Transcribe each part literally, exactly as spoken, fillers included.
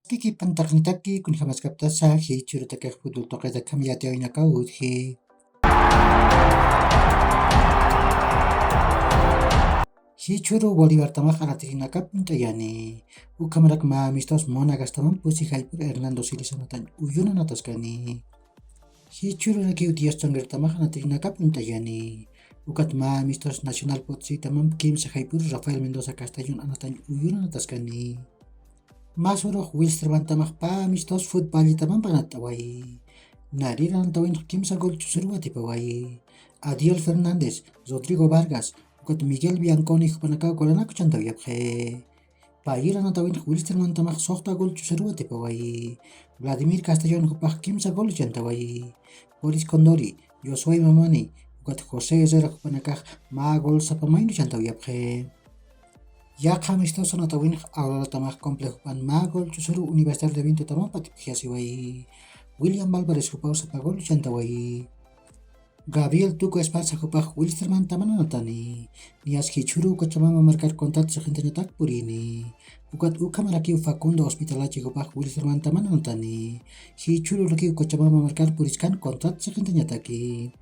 Kikipantaqnitaki kunjamaskaptasa jichhürutakix fútbol tuqita akham yatiyawinakaw utji. Jichhüru Bolivartamax anatirinakap uñt'ayani. Ukhamarak mä amistos Monagastamam pusi jayp'ur Hernando Siles anatañ uyunanataskani. Jichhürurakiw Dios Changuertamax anatirinakap uñt'ayani. Ukat mä amistos Nacional Potsitaman kimsa jayp'ur Rafael Mendoza Castellón anatañ uyunanataskani. Mä surux Wilstermantamax pä amistos fútbol allitaman panatt'awayi. Narir anatawinx kimsa gol ch'usuruw atipawayi. Adiel Fernández, Rodrigo Vargas, ukat Miguel Bianconi jupanakaw golanak uchantawayapxi. Payir anatawinx Wilstermantamax suxta gol ch'usuruw atipawayi. Vladimir Castellón jupax kimsa gol uchantawayi. Boris Condori, Josué Mamani, ukat José Herrera jupanakax mä gol sapa mayni uchantawayapxi. Yaqha amistoso anatawinx Auroratamax complejopan mä gol ch'usuruw Universidad de Vintotamamp atipjasiwayi. William Álvarez jupaw sapa gol uchantawayi. Gabriel Tuco Esparza jupax Wilstermantaman anatani. Niyas jichhüruw Cochabamba markar contrat sixintañatak purini. Ukat ukhamarakiw Facundo Hospitalachi jupax Wilstermantaman anatani. Jichhürurakiw Cochabamba markar puriskan contrat sixintañataki.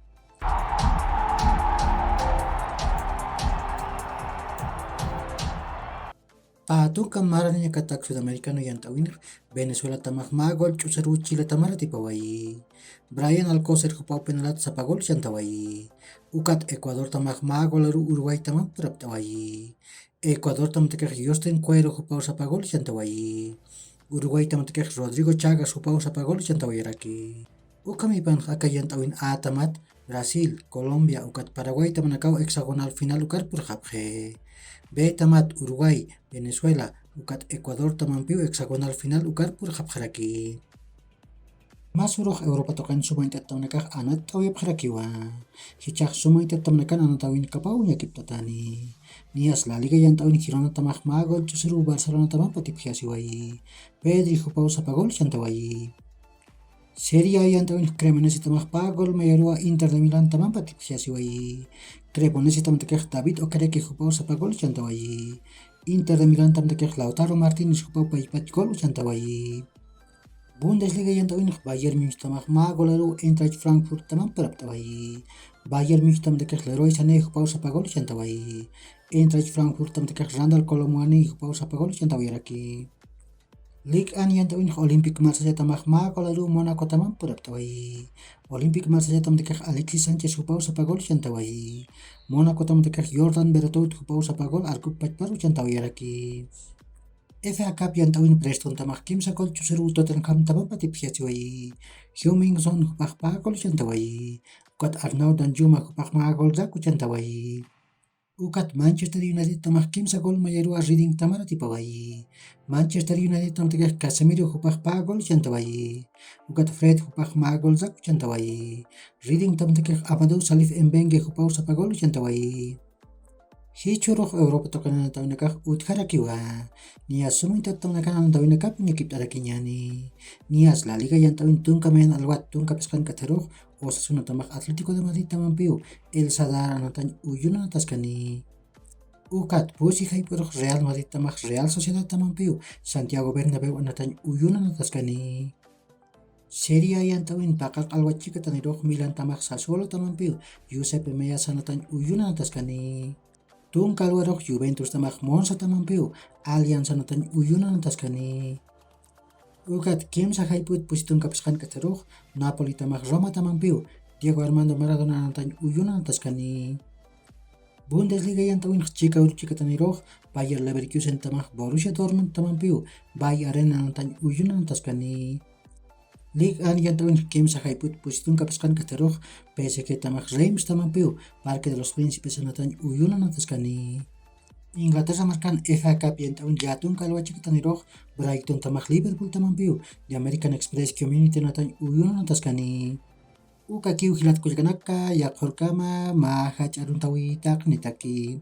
Pä tunka maraniñakatak sudamericano yant'awinx Venezuelatamax mä gol ch'usaruw Chiletamar atipawayi. Brian Alcócer jupaw penalat sapa gol chantawayi. Ukat Ecuadortamax mä golaruw Uruguaytamam purapt'awayi. Ecuadortamtakix Justin Cuero jupaw sapa gol chantawayi. Uruguaytamtakix Rodrigo Chagas jupaw sapa gol chantawayaraki. Ukhamipanx aka yant'awin A tamat Brasil, Colombia, ukat Paraguaytamanakaw hexagonal final ukar purxapxi. B tamat Uruguay, Venezuela, ukat Ecuadortamampiw hexagonal final ukar purxapxaraki. Mä surux Europa tuqin suma int'attamnakax anatt'awayapxarakiwa. Jichhax suma int'attamnakan anatawinkapaw ñakipt'atani. Niyas La Liga yant'awin Gironatamax mä gol ch'usuruw Barcelonatamamp atipjasiwayi. Pedri jupaw sapa gol chantawayi. Serie A yant'awin Cremonesetamax pä gol mayaruwa Inter de Milantamamp atipjasiwayi. Cremonesetamtakix David Okereke jupaw sapa gol chantawayi. Inter de Milantamtakix Lautaro Martínez jupaw pachpach gol chantawayi. Bundesliga yant'awin Bayern Munichtamax mä golaruw Eintracht Frankfurttamamp purapt'awayi. Bayern Munichtamatakix Leroy Sané jupaw sapa gol chantawayi. Eintracht Frankfurttamtakix Randal Colo Muani jupaw sapa gol chantawayaraki. Ligue un yant'awinx Olympique Marsella tamax mä golaruw Mónaco tamam purapt'awayi. Olympique Marsella tamtakix Alexis Sánchez jupaw sapa gol chantawayi. Mónaco tamtakix Jordan Beretout jupaw sapa gol arkup pachparu chantawayaraki. F A Cup yant'awin Preston tamax kimsa gol ch'usaruw Tottenham tamam atipjasiwayi. Heung-min Son jupax pä gol chantawayi. Ukat Arnaud Danjuma jupax mä gol raku chantawayi. Ukat Manchester United tamax kimsa gol mayaruwa Reading tamar atipawayi. Manchester United tamtakix Casemiro jupax pä gol chantawayi. Ukat Fred jupax mä gol raku chantawayi. Reading tamtakix Amadou Salif Mbengue jupaw sapa gol chantawayi. Jichhürux Europa tuqin anatawinakax utjarakiwa. Niyas suma int'attamnakan anatawinakap ñakipt'arakiñani. Niyas La Liga yant'awin tunka mayan alwat tunka phisqan k'atharux Osasuna tamax Atlético de Madrid tamampiw El Sadar anatañ uyunanataskani. Ukat pusi jayp'urux Real Madrid tamax Real Sociedad tamampiw Santiago Bernabéu anatañ uyunanataskani. Serie A yant'awin paqar q'alwa chikatanirux Milan tamax Sassuolo tamampiw Giuseppe Meazza anatañ uyunanataskani. Tunka alwarux Juventus tamax Monza tamampiw Allianz anatañ uyunanataskani. Ukat kimsa jayp'ut pusi tunka phisqan k'atharux Napoli tamax Roma tamampiw Diego Armando Maradona anatañ uyunanataskani. Bundesliga yant'awinx chika uru chikatanirux Bayer Leverkusen tamax Borussia Dortmund tamampiw Bay Arena anatañ uyunanataskani. Ligue un yant'awinx kimsa jayp'ut pusi tunka phisqan k'atharux P S G tamax Reims tamampiw Parque de los Príncipes anatañ uyunanataskani. Inglaterra markan F A Cup yant'awin llätunka alwa chikatanirux Brighton tamax Liverpool tamampiw The American Express Community anatañ uyunanataskani. Ukakiw jilat kullkanaka, yaqhurkama mä jach'a aruntawitaqnitaki.